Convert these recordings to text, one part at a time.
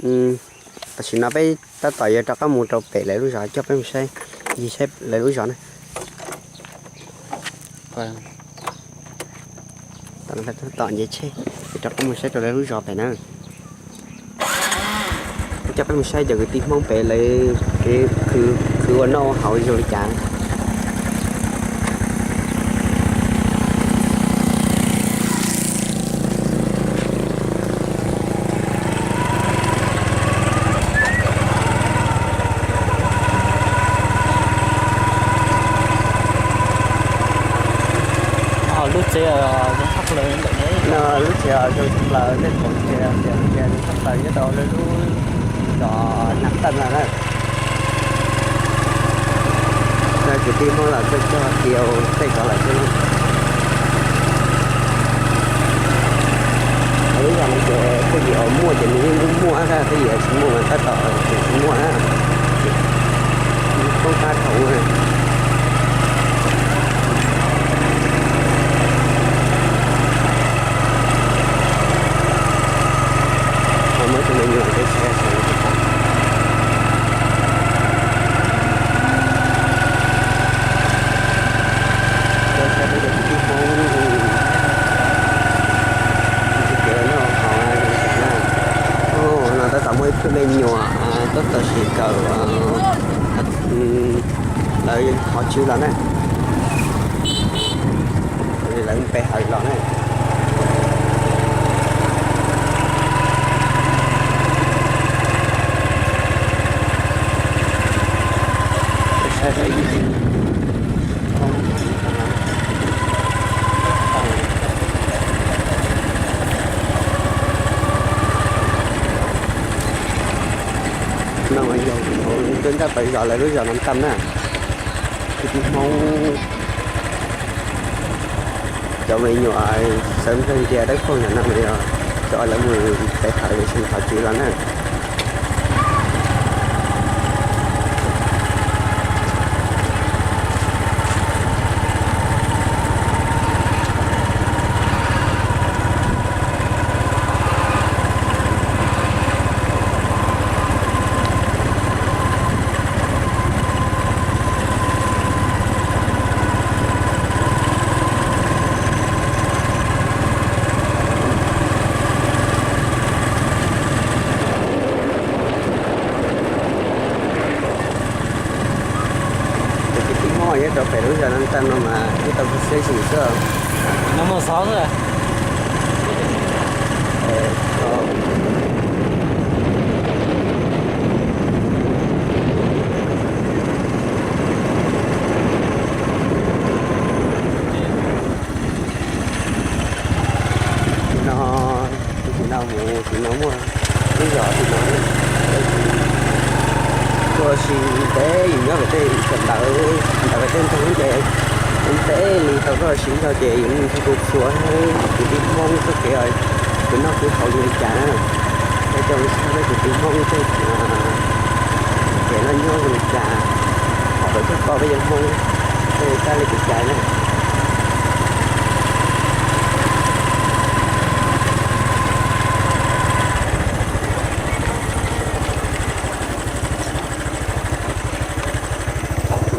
Tam sim no peb tab tom yuav rov qab mus rau pem lawv lub zos, coj peb mus saib, ncig saib lawv lub zos na. Tab tom nce tsheb, rov qab mus saib rau lawv lub zos pem na. Coj peb mus saib cov kwv tij Hmoob pem lawv kev khwv ua noj ua haus zoo li cas. Lub tsev zoo tshaj plaws ntawm no, lub tsev zoo tshaj plaws, tej khoom ces tias zoo tshaj plaws nyob rau lub zos Nam Tawj no na. Kwv tij Hmoob los tuaj cog tias tej zos lawm xwb. Lub zos no ces phooj ywg uas muaj ces nws yeej muaj muaj, phooj ywg tsis muaj mas tab tom tsis muaj na. Poob qab dhau. Muaj tus me nyuam teb tsis tau. Cov kwv tij Hmoob, kev noj haus na, no tab tom muaj ib tug me nyuam tab tom sim kawm lawv qhov tswv los na. Lawv pe hawm los na. No mas yog hauv lub ntiaj teb pem zos lawv lub zos Nam Tawj na. Kwv tij Hmoob, cov me nyuam sawv nplawg ntias dawb paug ntawm no mas yog cov lawv mus pe hawm los sis qhov tswv los na. Cov kwv tij Hmoob nyob rau pem lub zos Nam Tawj no mas nyob tau xwb xwb. Tim no, tim no mus tim no muaj ib zos tim no, tuaj si ntev yus nyob pem tej sawv ntawd, ntawm pem tej ntug ces ntev li tau koj siv zog ces yus nrog tus txhua kwv tij Hmoob txoj kev kwv noj kwv haus zoo li cas na. Peb coj mus saib peb kwv tij Hmoob tej kev noj nyob zoo li cas, hom peb coj koj peb yog Hmoob tej tab li kev cai na.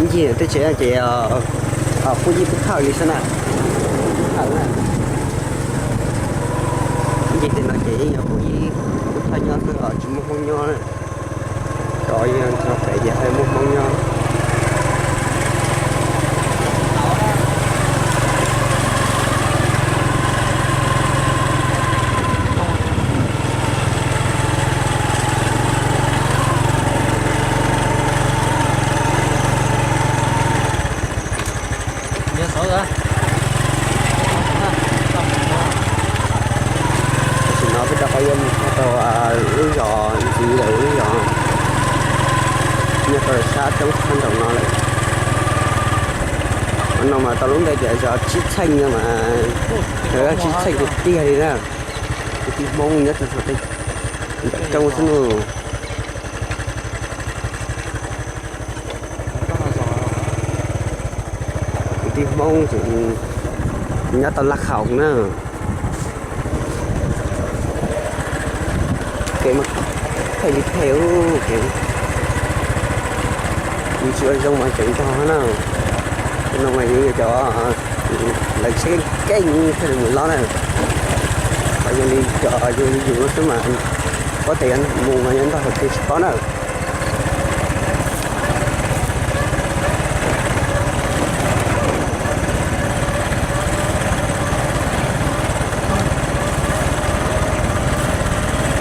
Ncig tej tsev no ces pub yib pub thawj li xwb na. Ncig tej no ces yeej yog pub yib pub thawj nyob xwb os, tsis muaj Hmoob nyob na. Cov yeej tso pem ces haj muaj Hmoob nyob. Tam sim no peb rov qab yuav mus txog rau lub zos ntxiv lawm, lub zos nyob rau sab roob sab nraum no lawm. Qhov no mas tau lub npe tias zos Tsib Txheej no mas, Tsib Txheej tiag tiag li na. Kwv tij Hmoob nyob rau saum tej nram roob xwb no. Kwv tij Hmoob tseem nyob tau laj khaum na. Kev mas Phem li phem, kev tsis ua zoo mas tseem nrog na. No mas yog cov lawv tsheb keej thiaj li mus lob na. Ho yog li cov yus li yus no xwb mas paub tias yuav mus mas yuav ntog hauv twg tsis paub na.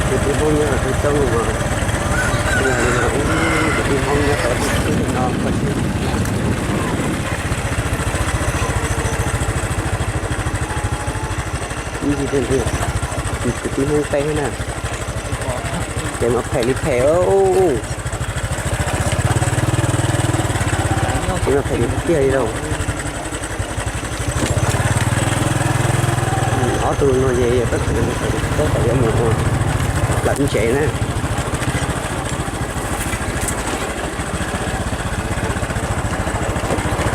Tus tib Hmoob nyob rau txoob mas, tus tib Hmoob nyob rau txoob no. Ib ntsis tus tib Hmoob teb na, ces mas phem li phem. Ces mas phem tiag tiag li lauj. Ob tug no ces yog tab tom yuav mus lawm ntsev na.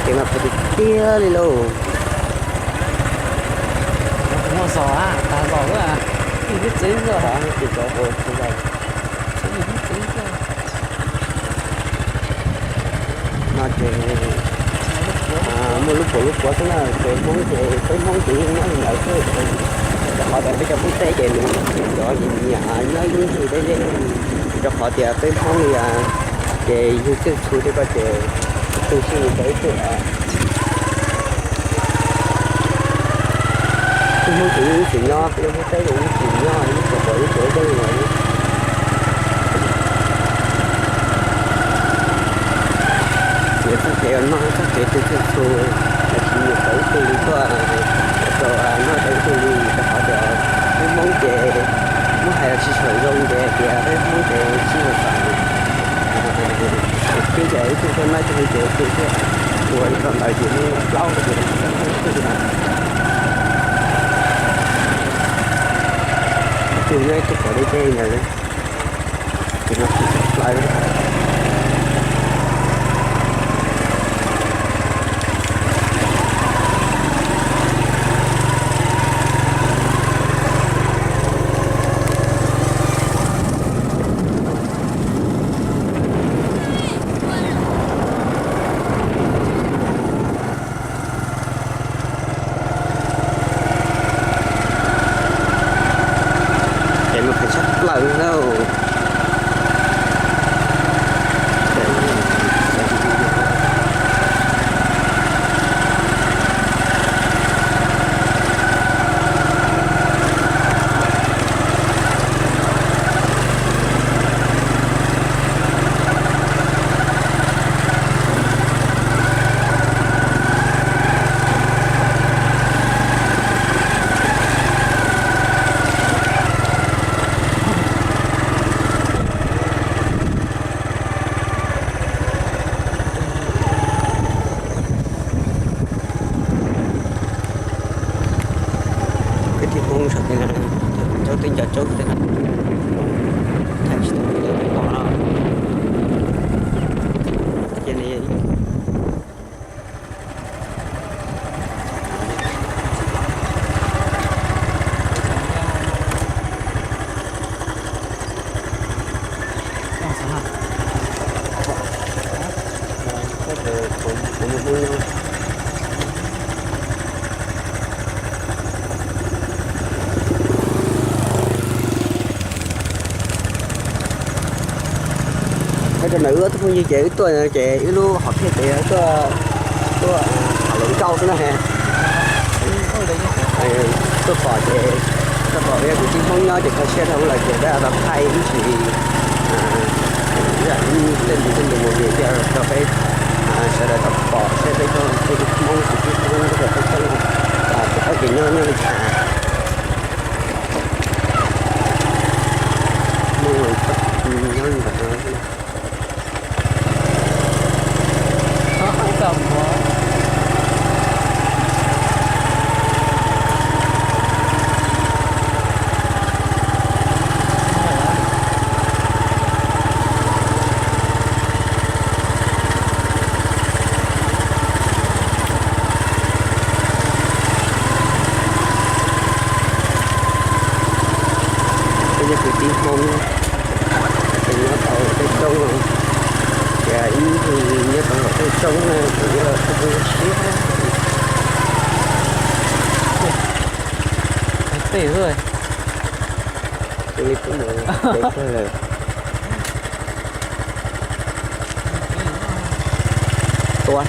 Ces mas phem tiag tiag li lauj. Muaj zos, tag zos lawm. Ib lub tsev zos. Ces cov ua tsis zos. No ces muaj lub puas lub puav xwb na, ces Hmoob ces peb Hmoob ces yeej nyob li ntawd xwb. Rau qhov tias peb cov Hmoob teb ces nws cov nyiam nyiam nyob ib lub ntug deb deb, rau qhov tias peb Hmoob li ces yug txwj txhu tej ko ces tug sij li tau ib tug. Peb Hmoob ces yeej ib txwm nyob, peb Hmoob teb ces ib txwm nyob, ib txwm pom ib txwm ib txwm li. Ces txoj kev no txoj kev txwj txhu, los sis nyiam tau ib tug li tuaj, rau noj tau ib tug li, rau qhov tias peb Hmoob ces muab hais los tsis tshua zoo ces tias peb Hmoob ces tsis tshua xav. Ces ib tug tuaj noj ib tug li ces ib tug thiaj ua li ko ntawd ces muaj plaub ces txoj kev txwj txhu na. Ib tug nyob ib tug pom deb deb ntawd. Ces no tsis tau plawv. Ces mas phem tshaj plaws li lauj. Peb tib Hmoob saum tej no, tsaub teb nco tsaub tej no, thaij tsis tau li lawm pom no. Ces nws yog ib Rau ntawm wb ob tug phooj ywg ces wb tuaj ces wb lub hom phiaj ces tuaj, tuaj tham hluas nkauj xwb na. Tuaj pom ces, tuaj pom peb cov kwv tij Hmoob nyob ces kho siab dhau lawm ces peb tau thaij ib ntsis tej ntsis tej ntus movie thiaj rau peb sawv daws tau pom saib peb cov kwv tij Hmoob kwv tij Hmoob nyob rau peb teb no, ces txoj kev nyob nyob li cas. Hmoob nyob li ntawd no. Peb cov kwv tij Hmoob, Nyob tau tej roob no, ces ib ntsis nyob tau tej roob no ces yuav tau siab. Tej xwb. Cia li pub mus ces kawg lawm. Tua